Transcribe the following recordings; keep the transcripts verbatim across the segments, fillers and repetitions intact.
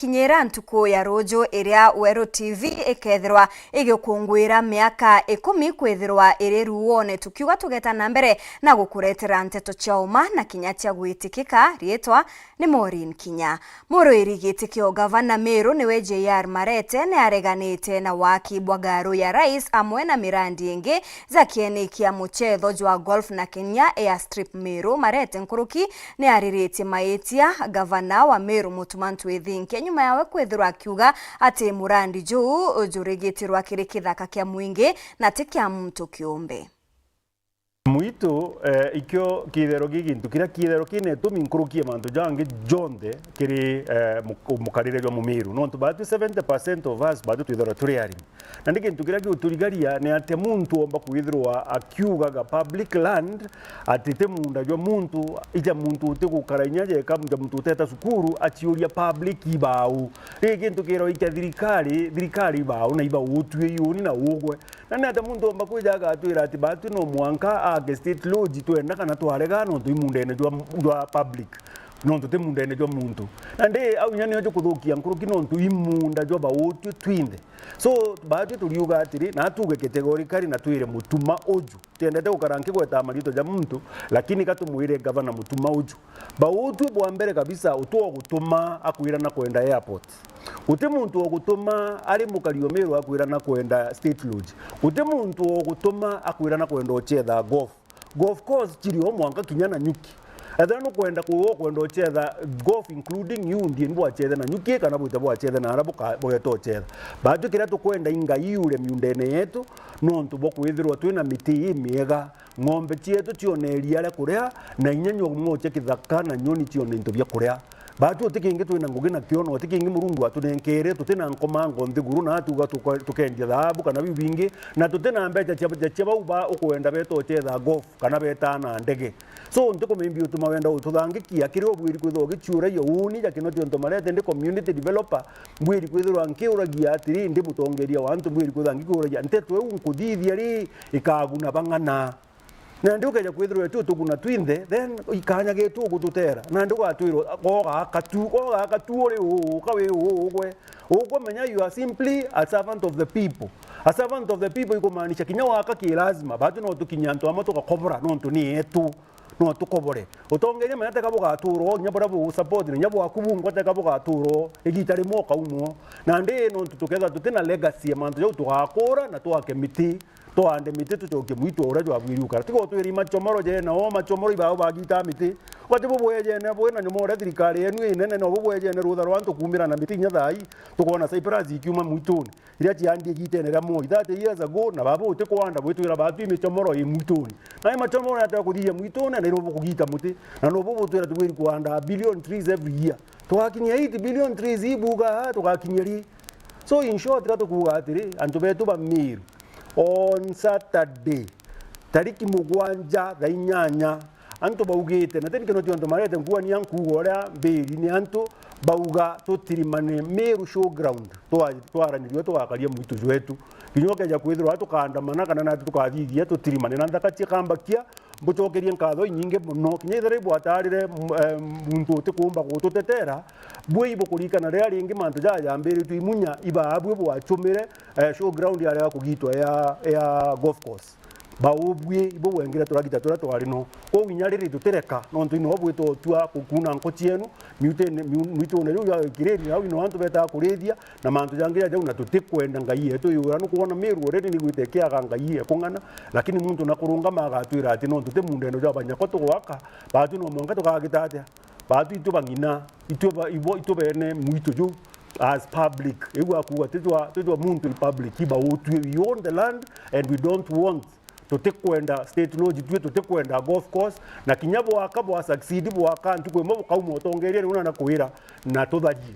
Kinyira ntuku ya ruju iria Weru T V ikethirwa igikungwira miaka ikumi kwithirwa iri ruone, tukiuga tugeta na mbere na gukuretera nteto cia uma na kinya cia gwitikika. Riitwa ni Maureen Kinya. Muruiri giti kia ugavana Meru niwe J R Marete niareganite na waki bwa ngaru ya rais amwe na mirandi ingi ja kieni kia muchetho jwa golf na kinya airstrip Meru. Marete nkuruki niariritie maitia gavana wa Meru Mutuma Ntwithinkia nyuma yawe kwithirwa akiuga ati murandi juu jurigitirwa kiri kithaka kia mwingi na ti kia muntu kiumbe. Mwitu, eh, ikio kithero ki gintu kiria kithero kina itumi nkuruki ya mantu jangi jonthe kiri, eh, mu-, mukarire jwa Mumiru. Nontu baatwi seventy percent of us baatwi twithirwa turi arimi. Na ni gintu kiria giuturigaria ni ati muntu omba kwithirwa akiugaga public land ati ti munda jwa muntu, ija muntu uti gukara inya jeka, ja muntu uteta cukuru, aciuria public ibau. Riri gintu kirwa ikia thirikari, thirikari ibau na ibau utwi iuni na ugwe. Na ni ata muntu omba kwija agatwira ati baatwi no mwanka aake state lodge twenda kana twarega nontu i mundene jwa, jwa public, nontu ti mundene jwa muntu. Na ndi au inya nio jukuthukia nkuruki nontu i munda jwa bautwi twinthe. So, baatwi turiuga atiri, na tuuge categorically na twire Mutuma uju. Tiendete gukara nkigweta mariitwa ja muntu, lakini ka tumwire gavana Mutuma uju. Bautwi bwa mbere kabisa utwo gutuma akwira na kwenda airport. Guti muntu ugutuma ari mukari o Meru akwira na kwenda state lodge. Guti muntu ugutuma akwira na kwenda uchetha golf. Golf course chiri o mwanka kinya Nanyuki. Ethira nukwenda ku-, ukwenda uchetha golf including you, ndie bwachethe Nanyuki kana bwite bwachethe na ara buka-, bweta uchetha. Baatwi kiria tukwenda i Ngai iure miundene yetu, nontu bwa kwithirwa twina miti imiega. Ng'ombe cietu cione iria ria kuria, na inya nyomoche kithaka na nyoni cione into bia kuria. Baatwi uti kingi twina ngugi nakio, na uti kingi Murungu atunenkere, tutina nkomango nthiguru, na atuga tuka-, tukendia thaabu kana biu bingi, na tutina mbecha cia, cia, cia bau ba ukwenda beta uchetha golf kana beta na ndege. So, ntikumimbi utuma wenda ututhangikia, kiri ubwiri kwithirwa ugichiuragia uuni ja Kinoti onto Marete ndi community developer, mbwiri kwithirwa nkiuragia atiri, ndi mutongeria wa antu, mbwiri kwithirwa ngikiuragia nteto iu nkuthithia ri, ikaguna bang'ana. Nandi ukeja kwithirwa itu tuguna twinthe, then ikanya gitu ugututera. Nandi ugatwirwa, "Gogaaka tu, gogaaka tu uri uu, uka wi uu, ugwe." Ukumenya you are simply a servant of the people. A servant of the people ikumaanisha kinya waka ki lazima, baatwi no tukinye antu amwe tugakobora nontu ni etu, no tukobore. Utongeria menya teka bugaturwo, kinya buria bu support, kinya bwaku bungwa teka bugaturwo, igita rimwe ukaumwo. Nandi nontu tukethirwa tutina legacy ya mantu jau tugakura na twake miti. Twande miti tucokie mwitu uria jwabwiri ukara. Tiga utwiri machomoro jene, o machomoro ibao bagita miti. Wati bubwejene bwina nyuma uria thirikari yenu inene, no bubwejene rutha rwa antu kuumira na miti inya thaa ii. Tukwona Cyprus ikiuma mwituni. Iria ciandi igitene ria Moi, thirty years ago, na baba uti kwanda bwitwira baatwi michomoro i mwituni. Na i machomoro yatwa kuthithia mwituni, na irio bukugita muti. Na no bubutwira tubwiri kuanda billion trees every year. Tugakinyia eight billion trees ibuga, tugakinyia ri? So in short, ka tukuuga atiri, antu betu ba Meru, on Saturday, tariki mugwanja thaa inyanya, antu baugite, na teni kino tionto marete nkuania nkuuga uria mbiri ni antu bauga tutirimane Meru Showground, twa-, twaranirue tugakaria mwitu jwetu. Kinya ukeja kwithirwa tukaandamana kana nati tukathithia tutirimane na nthaka cia Kambakia, mbucokerie nkatho inyingi mono. Kinya ithira ibwatarire, m-, eh, muntu utikuumba gututetera, bui bukurikana riria ringi mantu jaya jambiritwe imunya, ibaa bui bwachumire, eh, showground yaria ya kugitwa ya, ya golf course. Bau bui ibo bwengire turagita turia twari no. Kwou inya riri tutireka, nontu ino bwitwa utua kukuna nko cienu, miutene, miu-, mwitune riu ya Kireni, au ino antu betaga kurithia, na mantu jangi ja jau, na tutikwenda Ngai yetu yura. Nukwona Meru already nigwite ikiaga Ngai ekung'ana, lakini muntu nakurungama agatwira ati nontu ti mundeno jwa banyakwa tugwaka, baatwi no mwanka tukagita atia? Baatwi itwe bang'ina, itwe ba-, ibo, itwe bene mwitu ju as public. Iu akuuga titwa, titwa muntu i public, iba utwi, we own the land and we don't want, tutikwenda state lodge, twi tutikwenda golf course, na kinya bwaka bwa succeed, bwaka ntuku imwe bukauma utongeria, riu na kwira na tutharie.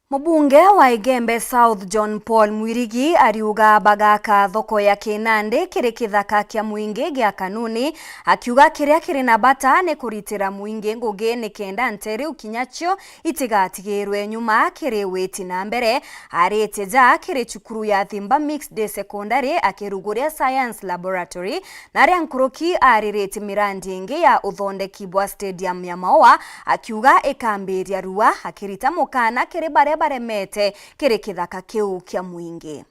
Mubunge wa Igembe South John Paul Mwirigi ariuga bagaka thoko ya Kinandi kiri kithaka kia mwingi gia Kanuni, akiuga kiria kiri na bata ni kuritira mwingi ngugi nikenda nte riu kinya cio itigatigirwe nyuma kiri witi na mbere. Aritie ja kiri cukuru ya Thimba Mixed Day Secondary akiruguria Science Laboratory, na aria nkuruki aririte mirandi ingi ya uthondeki bwa stadium ya Maua, akiuga ikambiria rua, akirita mukana kiri baria baremete kiri kithaka kiu kia mwingi.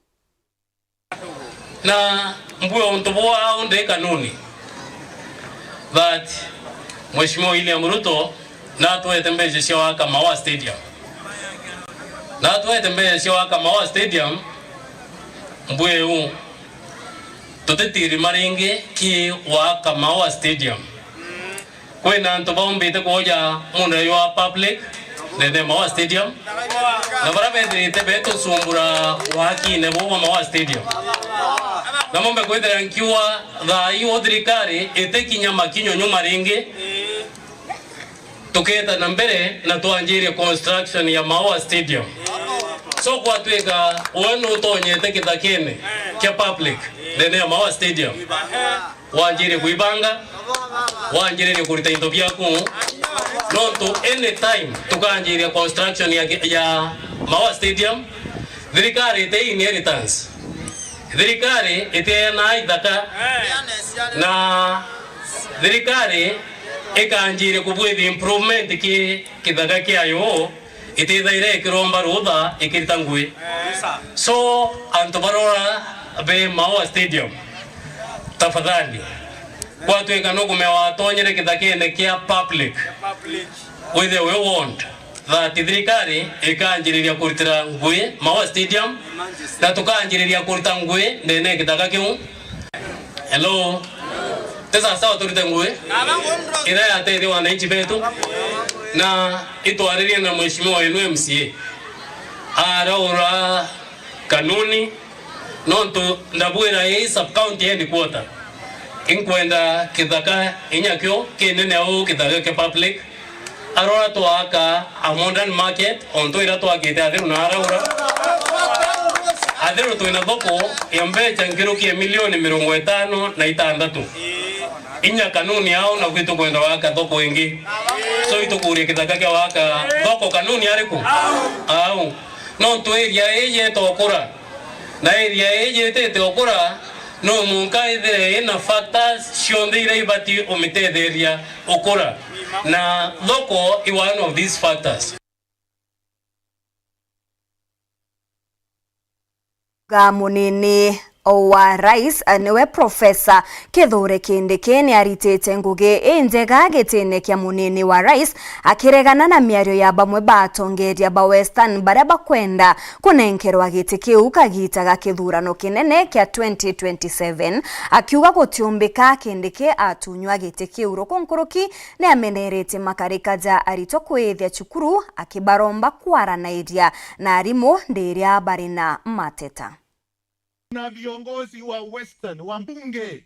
Na mbue untu bwa unde Kanuni that Mheshimiwa William Ruto natwete mbeca cia waka Maua Stadium. Natwete mbeca cia waka Maua Stadium, mbue u tutitirima ringi ki waka Maua Stadium. Kwina antu baumbite kuuja munda jwa public ndene Maua Stadium, na baria bethirite betucumbura wakine buu bwa Maua Stadium. Na mumbe kwithira nkiuga thaa ii thirikari itikinya makinyo nyuma ringi, tuketa na mbere na twanjirie construction ya Maua Stadium. So gwatwika we nutonyete kithakene kia public ndene ya Maua Stadium, wanjirie kwibanga, wanjiririe kurita into biaku, nontu anytime tukanjiria construction ya, ya Maua Stadium, thirikari iti inheritance, thirikari itienaa ithaka, na thirikari ikanjiria kubwithia improvement ki kithaka kiayo, itithaire ikiromba rutha ikirita ngui. So antu barora be Maua Stadium, tafadhali, gwatwika nukumea watonyere kithakene kia public, withe we warned that thirikari ikanjiriria kuritira ngui Maua Stadium, na tukanjiriria kurita ngui ndene ya kithaka kiu. Hello. Ti sawa sawa turite ngui iria yatethia wananchi betu, na itwaririe na mheshimiwa wenu M C A. Araura Kanuni, nontu ndabwira ii sub county headquarter, inkwenda kithaka inya kio kinene au kithaka kia public, arora twaka a modern market, ontu ira twakite Athiru na araura. Athiru twina thoko ya mbeca nkiruki ya milioni mirongo itano na itantatu. Inya Kanuni au na gwitu kwenda waka thoko ingi. So itukuria kithaka kia waka thoko Kanuni ariku? Au. Nontu area ii yeta ukura. Na area ii yetete ukura, no munka ithire ina factors cionthe iria ibati umitetheria ukura, na thoko i one of these factors. Ga munini wa rais, eh, niwe Professor Kithure Kindiki niaritite ngugi injega gitine kia munini wa rais, akiregana na miario ya bamwe ba atongeria ba Western baria bakwenda kunenkerwa giti kiu kagita ga kithurano kinene kia twenty twenty-seven, akiuga gutiumbika Kindiki atunywa giti kiu. Ruku nkuruki niameneretie makarika ja aritwa kwithia cukuru, akibaromba kwaranairia na arimu ndiria bari na mateta. Na viongozi wa Western, wabunge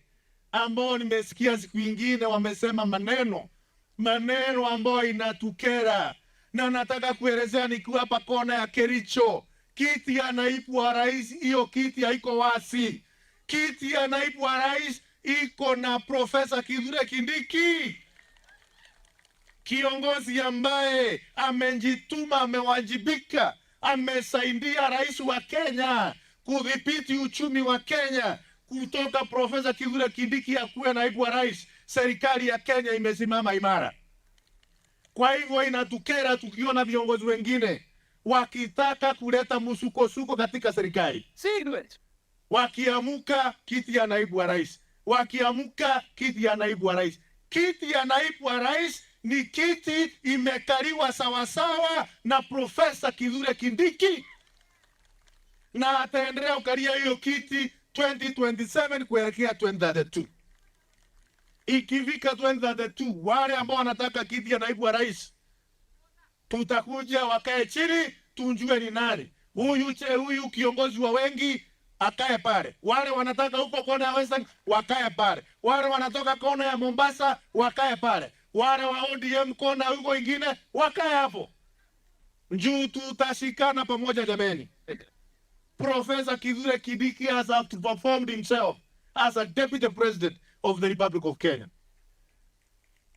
ambao nimesikia siku ingine wamesema maneno, maneno ambayo inatukera. Na nataka kuelezea nikiwa hapa kona ya Kericho, kiti ya naibu wa rais, hiyo kiti haiko wazi. Kiti ya naibu wa rais iko na Profesa Kithure Kindiki, kiongozi ambaye amejituma, amewajibika, amesaidia rais wa Kenya kudhibiti uchumi wa Kenya. Kutoka Profesa Kithure Kindiki akuwe naibu wa rais, serikali ya Kenya imesimama imara. Kwa hivyo, inatukera tukiona viongozi wengine wakitaka kuleta msukosuko katika serikali. Wakiamka, kiti ya naibu wa rais, wakiamka, kiti ya naibu wa rais. Kiti ya naibu wa rais ni kiti imekaliwa sawasawa na Profesa Kithure Kindiki, na ataendelea kukalia hiyo kiti twenty twenty-seven kuelekea twenty thirty-two. Ikifika twenty thirty-two, wale ambao wanataka kiti ya naibu wa rais, tutakuja wakae chini, tunjue ni nani. Huyu che-, huyu kiongozi wa wengi akae pale. Wale wanataka huko kona ya Western wakae pale. Wale wanatoka kona ya Mombasa wakae pale. Wale wa O D M kona huko ingine wakae hapo. Juu tutashikana pamoja jameni. Professor Kithure Kindiki has outperformed himself as a deputy president of the Republic of Kenya.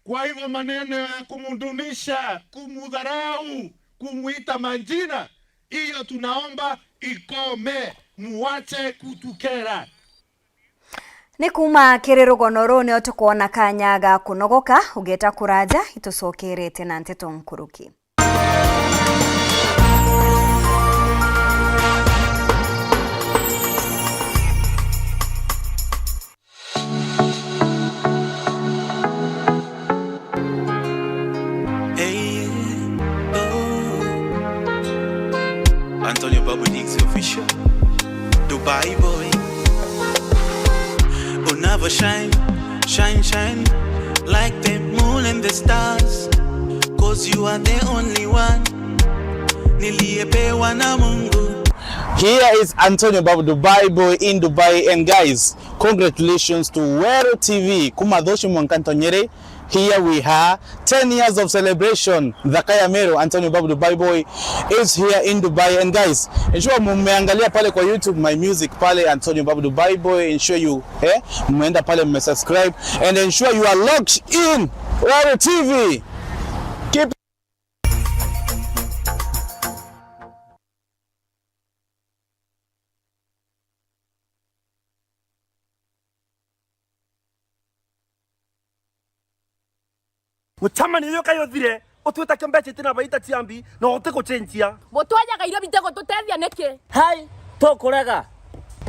Kwa hivyo maneno ya kumdunisha, kumudharau, kumuita majina, hiyo tunaomba ikome, muache kutukera. Ni kuuma kiri rugono ruu nio tukwona kanya ga kunogoka, ugeta kuraja, itucokerete na nteto nkuruki. Hey, oh. Antonio Babu Dix official. Dubai boy. Unavyo shine, shine, shine like the moon and the stars. 'Cause you are the only one niliyepewa na Mungu. Here is Antonio Babu, Dubai boy in Dubai. And guys, congratulations to Weru T V. Kuma Thoshi mwanka Ntonyere, here we are. Ten years of celebration. Thaka ya Meru, Antonio Babu, Dubai boy, is here in Dubai. And guys, ensure mumeangalia pale kwa YouTube, my music pale, Antonio Babu, Dubai boy. Ensure you, eh, mmeenda pale, mmesubscribe. And ensure you are locked in Weru T V. Keep Mucemanio uyu kai uthire, utwita kio mbeca iti na baita cia mbi, na uti gucenjia. Gutwajaga irio bite gututethia niki? Hai, tukurega.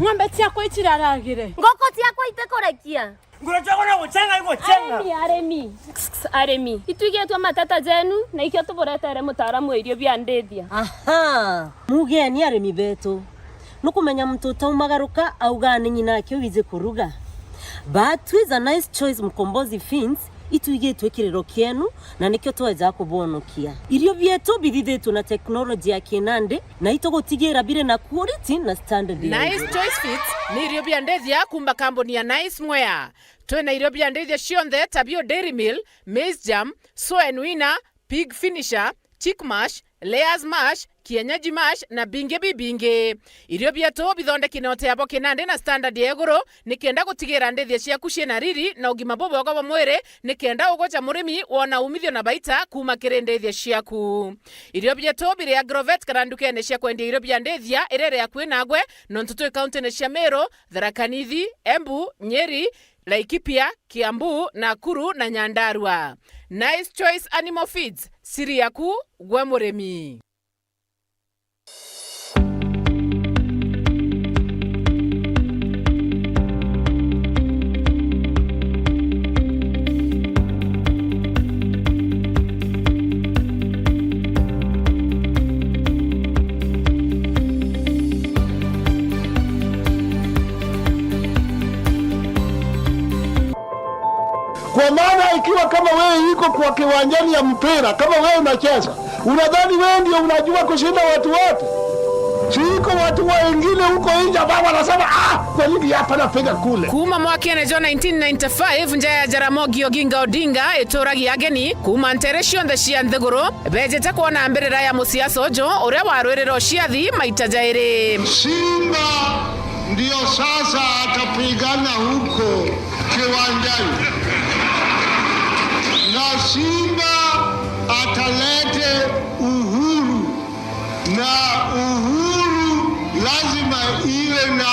Ng'ombe ciakwa iciraragire. Ngoko ciakwa itikurekia. Nguru ciakwa no gucenga igucenga. Arimi, arimi. Arimi. Itwigitwe mateta jenu, na ikio tuburetere mutaaramu wa irio bia ndithia. Aha. Mugeni arimi betu. Nukumenya muntu utaumagaruka auga ni nyina ake wiji kuruga. But with a nice choice Mkombozi Feeds, itwigitwe kiriro kienu, na nikio tweja kubwonokia. Irio bietu bithithitwe na teknoloji ya kinandi, na itugutigira biri na quality na standard ya iguru. Nice Choice Feeds ni irio bia ndithia kuuma kambuni ya Nice Mwea. Twina irio bia ndithia cionthe ta bio Dairy Meal, Maize Germ, Soen Winner, Pig Finisher, Chick Mash, Layers Mash, Kienyeji Mash na bingi bibingi. Irio bietu bithondeki na uteabo kinandi na standard ya iguru, nikenda gutigira ndithia ciaku ciina riri na ugima bubwega bwa mwiri, nikenda ugwe ja murimi wona umithio na baita kuuma kiri ndithia ciaku. Irio bietu biri Agrovet kana ndukene cia kwendia irio bia ndithia iria iri akui nagwe, nontu twi kauntine cia Meru, Tharaka Nithi, Embu, Nyeri, Laikipia, Kiambu, Nakuru na Nyandarua. Nice Choice Animal Feeds, siri yaku gwe murimi. Kwa maana ikiwa kama wewe iko kwa kiwanjani ya mpira, kama wewe unacheza, unadhani wewe ndio unajua kushinda watu wote? Si iko watu wengine huko nje ambao wanasema, "Ah, kwa nini hapa napiga kule?" Kuuma mwakene jwa nineteen ninety-five, nja ya Jaramogi Oginga Odinga ituragia ageni kuuma ntere cionthe cia nthiguru, bejete kwona mbirira ya musiasa uju uria warwirira uciathi maita jairi. Simba ndio sasa atapigana huko kiwanjani. Na Simba atalete uhuru, na uhuru lazima iwe na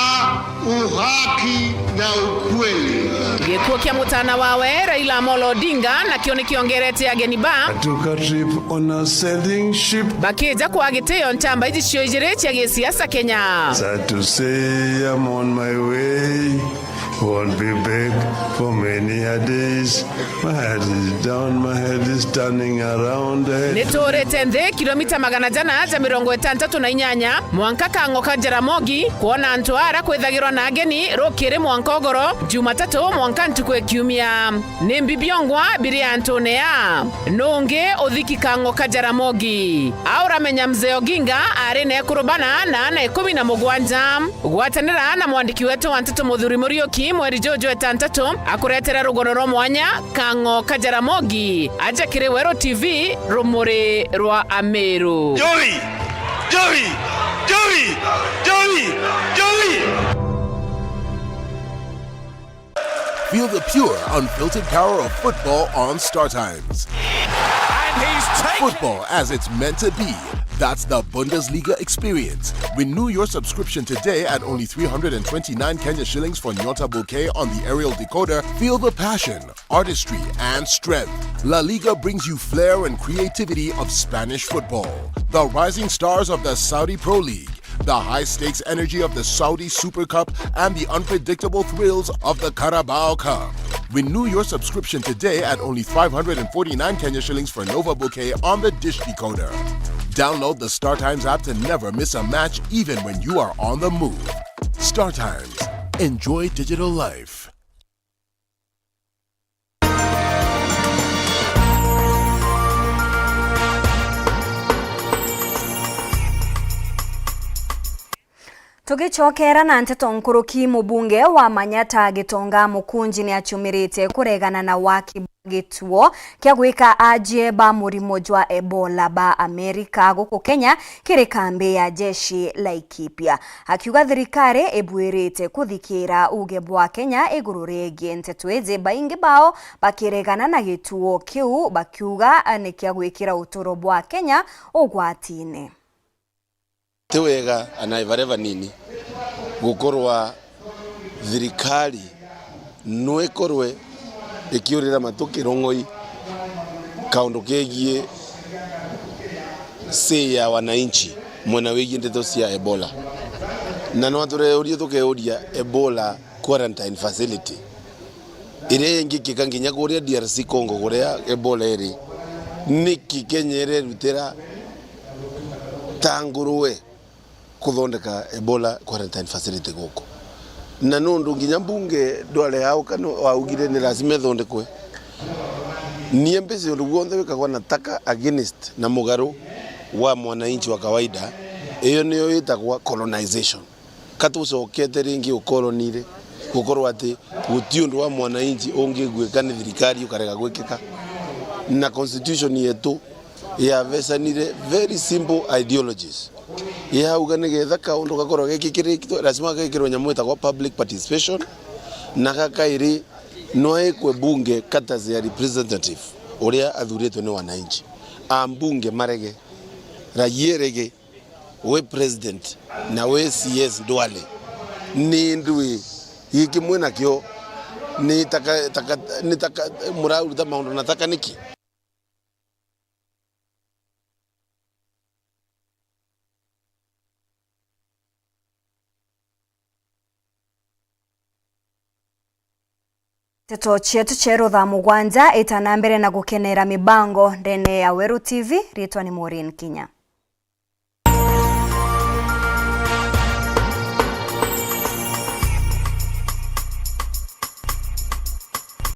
uhaki na ukweli. Gikuo kia mutana wawe, Raila Amolo Odinga, nakio ni kiongerete ageni ba Took a trip on a sailing ship. Bakija kwa gitio ntamba iji cio ijiri cia gisiasa Kenya. Sad to say I'm on my way. Won't be back for many a days. My head is down, my head is turning around. Niturite nthi kilomita magana jana ja mirongo itantatu na inyanya, mwanka kang'o ka Jaramogi, kwona antu ara kwithagirwa na ageni rukiri mwanka ugoro, Jumatatu mwanka ntuku ya kiumia. Ni mbi biongwa biri antune aa. Nungi uthiki kang'o ka Jaramogi? A uramenya Mzee Oginga ari na ekuru bana na ana ikumi na mugwanja. Gwatanira na mwandiki wetu wa nteto Muthuri Muriuki, Mweri juju etantatu, akuretera rugoro rwa mwanya, Kang'o ka Jaramogi, aja kiri Weru T V, rumuri rwa Ameru. Joy! Joy! Joy! Joy! Joy! Feel the pure, unfiltered power of football on Star Times. And he's taken Football as it's meant to be. That's the Bundesliga experience. Renew your subscription today at only three hundred and twenty-nine Kenya shillings for Nyota Bouquet on the aerial decoder. Feel the passion, artistry, and strength. La Liga brings you flair and creativity of Spanish football. The rising stars of the Saudi Pro League, the high-stakes energy of the Saudi Super Cup, and the unpredictable thrills of the Carabao Cup. Renew your subscription today at only five hundred and forty-nine Kenya shillings for Nova Bouquet on the Dish Decoder. Download the Star Times app to never miss a match, even when you are on the move. Star Times. Enjoy digital life. Tugicokera na nteto nkuruki, mubunge wa Manyata Gitonga Mukunji ni aciumirite kuregana na waki bwa gituo kia gwika ajie ba murimo jwa Ebola ba Amerika guku Kenya kiri kambi ya jeshi Laikipia. Akiuga thirikari ibuirite kuthikira uge bwa Kenya iguru riegie nteto iji, baingi bao bakiregana na gituo kiu, bakiuga ni kia gwikira uturo bwa Kenya ugwatine. Ti wega, ana i baria banini, gukorwa thirikari no ikorwe ikiurira matu kirong'oi kaundu kegie say ya wananchi mwena wigie ndeto cia Ebola. Na no tureuria tukeuria Ebola quarantine facility iria ingikika nginya kuria D R C Congo kuria Ebola iri, niki Kenya irerutira ta ngurue kuthondeka Ebola quarantine facility guku? Na nundu nginya mbunge Duale auka no augire ni lazima ithondekwe. Nie mbisi undu guonthe wikagwa na taka against na mugaru wa mwananchi wa kawaida, iyo niyo itagwa colonization. Ka tucokete ringi ukoloni ri, gukorwa ati guti undu wa mwananchi ungigwika ni thirikari ukarega gwikika? Na constitution yetu yavecanire very simple ideologies. Yauga nigetha kaundu gakorwa gekikirikitwe, lazima gekirwe nyamu itagwa public participation, na gakairi no ekwe bunge kata cia representative uria athuritwe ni wananchi. Ambunge marege, raia erege, wi president na wi C S Duale, ni ndui gikimwe nakio ni taka, taka, ni taka, muraruta maundu na taka niki? Nteto cietu cieru thaa mugwanja itana mbere na gukenera mibango ndene ya Weru T V, ritwa ni Maureen Kinya.